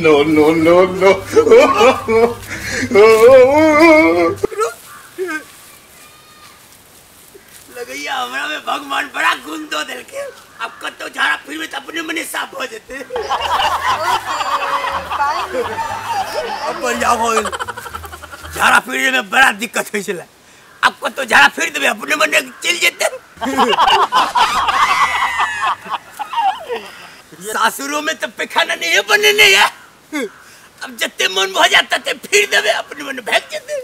No no no no. लगैया हमरा में भगवान बड़ा गुण दो देलके। अब कतौ झाड़ा फिरबे त अपने मने साफ हो जेते। अब बढ़िया होइल। झाड़ा फिरे में बड़ा दिक्कत होइ छले। अब कतौ झाड़ा फिर देबे अपने मने चल जेते। सासुरों में तो पैखाना नहीं बने नहीं है। अब जत्ते मन भ जाता ते फिर देबे अपने मन भाग जेते।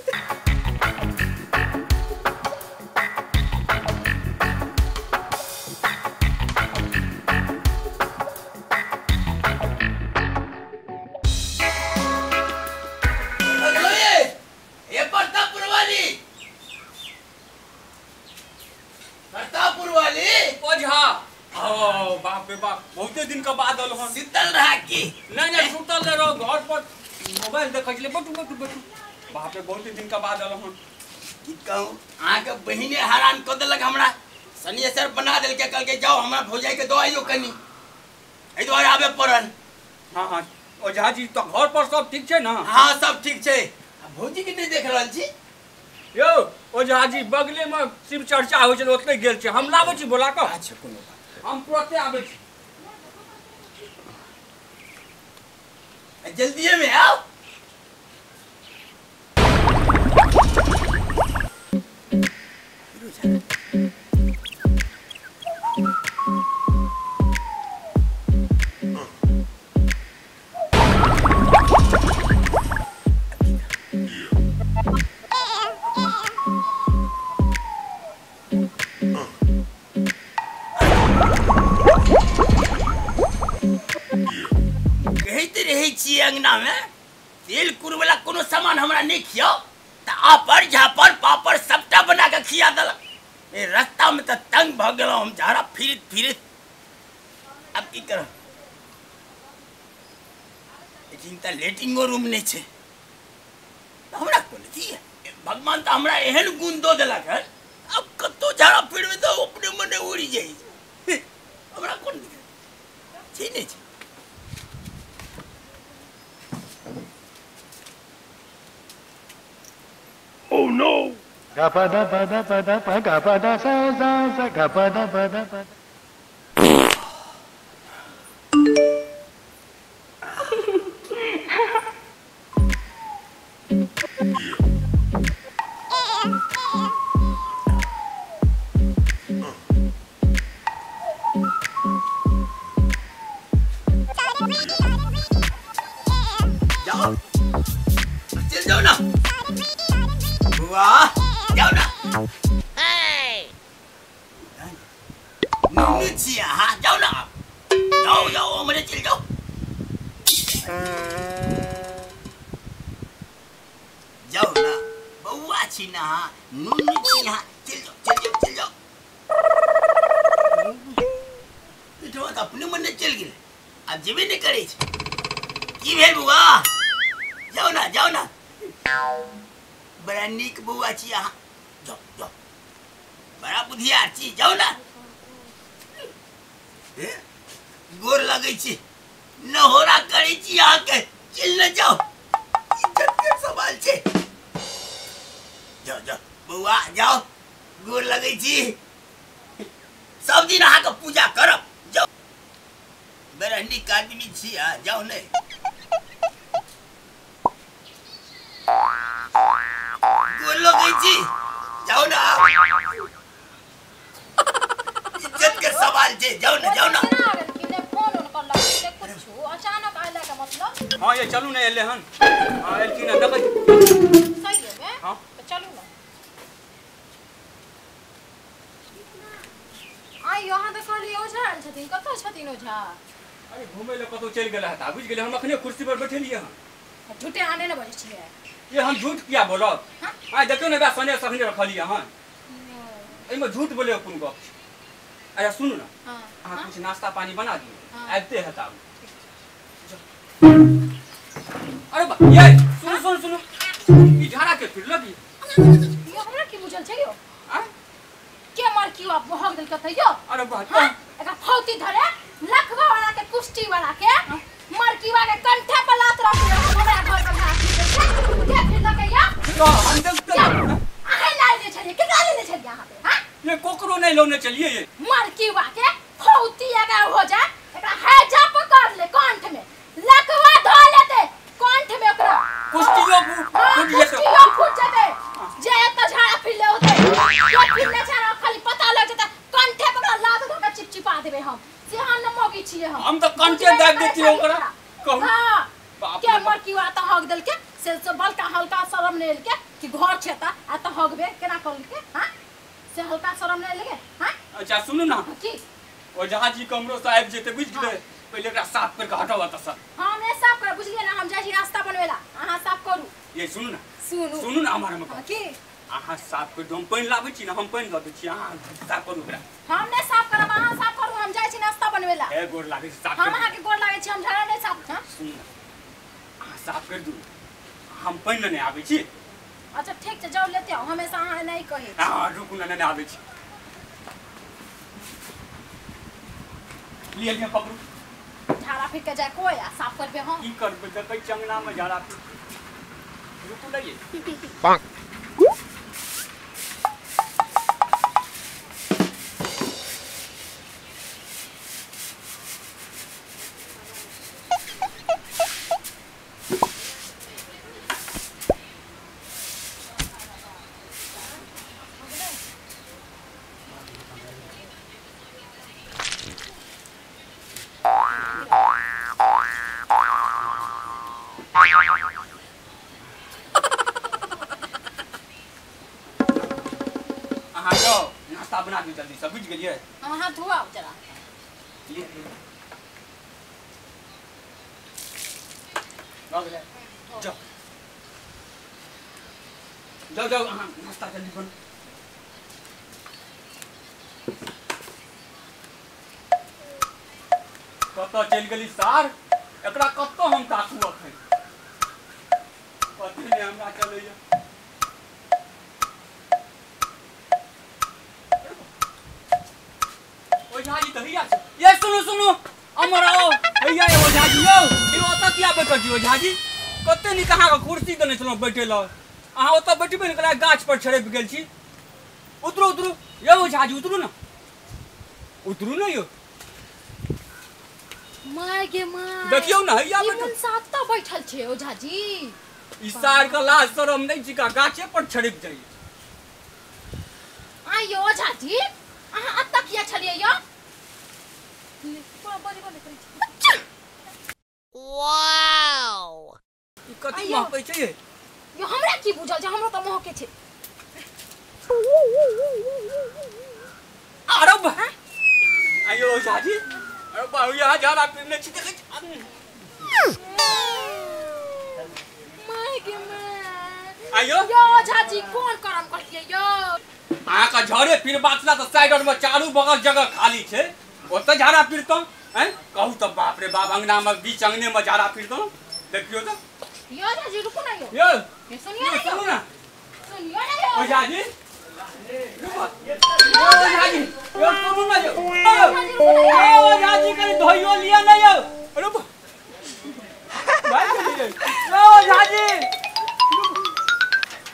ये प्रतापपुर वाली, प्रतापपुर वाली ओझा। ओ बाप रे बाप, बहुते दिन के बाद आलो हन। सुतल रहा की? नहीं नहीं सुतल नहीं रहो, घर पर मोबाइल देखै छले। बैठू बैठू बैठू। बाप रे बहुत दिन के बाद आलो हन। की कहूं, अहाँ के बहिने हैरान क देलक हमरा। सनियसर बना देलके, कहलके जाओ हमरा भौजाई के दवाइयो कनी, एहि दुआरे आबे पड़ल। हां हां ओझा जी, तो घर पर सब ठीक छै ना? हां सब ठीक छै। भौजी के नहीं देख रहल छी? यौ ओझा जी, बगले में शिव चर्चा होइ छै, ओतै गेल छै। हम लाबै छी बोला कऽ। अच्छा कोनो बात, हम तुरंते आबै छी। जल्दीए में आओ। अंगना में तेल कुर वाला कोनो सामान हमरा नहीं खियाओ त आपर झापर पापड़ सबटा बना के खिया देलक। ए रास्ता में त तंग भ गेलौं हम, झाड़ा फिरत फिरत। अब की करब, एठिन त लेटिंगो रूम नहीं छै। हमरा कोन छी, भगवान त हमरा एहन गुण दो देलक है, अब कतौ झाड़ा फिरबे त अपने मने उड़ि जाइ। हमरा कोन छै, नहीं छै। Oh no! Ga pa da pa da pa da pa ga pa da sa sa sa ga pa da pa da pa. जाओ, चल जाओ ना बुआ, जाओ ना। नुनू छी अहाँ, जाओ ना, जाओ जाओ मरे चल जाओ। जाओ ना बउआ छी ना, नुनू छी अहाँ, चल जाओ चल जाओ चल जाओ। तो अपने मन चल गेल, अब जेबे नहीं करे। की भेल बुआ? जाओ ना जाओ ना, बड़ा नीक बउआ छी अहाँ, जाओ जाओ, बड़ा बुधियार छी, जाओ ना। गोर लगै छी, नहोरा करै छी अहाँके, चलि न जाओ, इज्जत के सवाल छै। जाओ जाओ बउआ जाओ, गोर लगै छी, सब दिन अहाँके पूजा करब, जाओ। बड़ा नीक आदमी छी अहाँ, जाओ ने। गोर लगै छी, जाओ ना, इज्जत के सवाल छै, जाओ ना जाओ ना। अचानक आइला के मतलब? हां ये चलू ने एले हन। हां एलखिन हन, देखै सही है में? हां तो चलू ना। आई अहाँ तऽ कहलियै ओझा आयल छथिन, कतऽ छथिन ओझा? अरे घुमै लए कतौ चलि गेल हता, बुझि गेलै। हम अखने कुर्सी पर बैठलियै हन। झूठे अहाँ नहि ने बजै छियै? ये हम झूठ किया बोलब? आइ देखियौ ने, सने सखने रखलियै हन, एहिमे झूठ बोले कोन गप छै? अच्छा सुनू ना, अहाँ कुछ नाश्ता पानी बना दियौ, आबिते हेता। अरे ये सुनो सुनो सुनो ई झाड़ा के फिर लगी यो हमरा की बुझल छै यो आ के मर की आप भग देल कत यो अरे बाप एकरा फौती धरे लखवा वाला के कुश्ती वाला के मरकीवा के कंठे पर लात रख हमरा घर पर भाग के फिर लगे यो तो हम देखते आहे लाइ ले छलिए केकरा लेने छलिए यहां पे हां ये कोकरो नहीं लोने चलिए ये मरकीवा के फौती अगर हो जाए एकरा हैजा पकड़ ले कंठ में लखवा धो लेते कंठ में ओकरा कुश्तियो फूट जेते कुश्तियो फूट जेते जे एत झाड़ा फिर ले होते के फिर ले झाड़ा खाली पता लग जेते कंठे पकड़ा लात धो के चिपचिपा देबे हम से हम न मोगी छिए हम तो कंठे दाब देती ओकरा कहू हां के मरकीवा त हग देल के से बलका हल्का शरम ने के कि घर छेता आ त हगबे केना कहल के हां से हल्का शरम ने लेके हां अच्छा सुनू ना की ओझा जी कमरो साहब जेते बुझ गेले पहिले एकरा साफ करके हटावा त सर हम ने साफ कर बुझलिए ना हम जाइ छी रास्ता बनवेला अहाँ साफ करू ये सुनू ना सुनू सुनू ना हमारा में की अहाँ साफ कर हम पानि लाबै छी ना हम पानि दऽ दै छी अहाँ साफ करू एकरा हम ने साफ करब अहाँ साफ करू हम जाइ छी नाश्ता बनवेला हे गोर लागै छी साफ हम अहाँ के गोर लागै छी हम झाड़ा नै साफ हां सुनू ना अहाँ साफ कर दू हम पानि ने आबै छी अच्छा ठीक छै जाउ लेते आउ हमेशा अहाँ नहीं कहे हां रुकू ना ने आबै छी लिया लिया पकड़ू झाड़ा फिर के जाय कोई आ साफ करबे हम की करबे देखै चंगना में झाड़ा फिर रुकू ना ये पांक अहाँ जाओ नाश्ता बना दियौ जल्दी से बुझि गेलियै अहाँ धोआउ जरा लिए भऽ गेलै जाओ जाओ जाओ अहाँ नाश्ता जल्दी बन कतऽ चलि गेली सार एकरा कतऽ हम ताकू अखन पते नहि हमरा चलैया ओझा जी तऽ हैया छै ये सुनू सुनू अमर आओ हैया ये ओझा जी यौ यो ओतऽ किया बैठल छी ओझा जी कते नीक अहाँके कुर्सी देने छलहुँ बैठे लए अहाँ ओतऽ बैठबे नहि केलियै गाछ पर छड़पि गेल छी उतरू उतरू यौ ओझा जी उतरू ने उतरू ने यौ my गे my देखियौ ने हैया ई बैठल मुनसा तऽ बैठल छै ओझा जी ई सार के लाज शरम नहि छी का गाछे पर छड़पि जाइए आइयो ओझा जी अहाँ अतऽ किया छलियै यौ बड़ी बड़ी करै छी ई कथी आइयो। महकै छै ये यो हमरा की बुझल छै हमरो तऽ महकै छै अरे बा आइयो ओझा जी अरे बा यहाँ झाड़ा पीने छी देखै छी my गे my आइयो यो ओझा जी कोन करम कहलियै यो अहाँके झरे फिरबाक छला तऽ साइड आरमे चारू बगल जगह खाली छै ओतऽ झाड़ा फिरतहुँ हैं कहू तऽ बाप रे बाप अंगनामे बीच अंगनेमे झाड़ा फिरतहुँ देखियौ तऽ यो ओझा जी रुकू ना यो यौ ये सुनियो यौ ना यो सुनू ना सुनियो ना यो ओझा जी रुकू यौ ओझा जी यौ सुनू ना यौ यौ ओझा जी कनि धोइयो लिअ।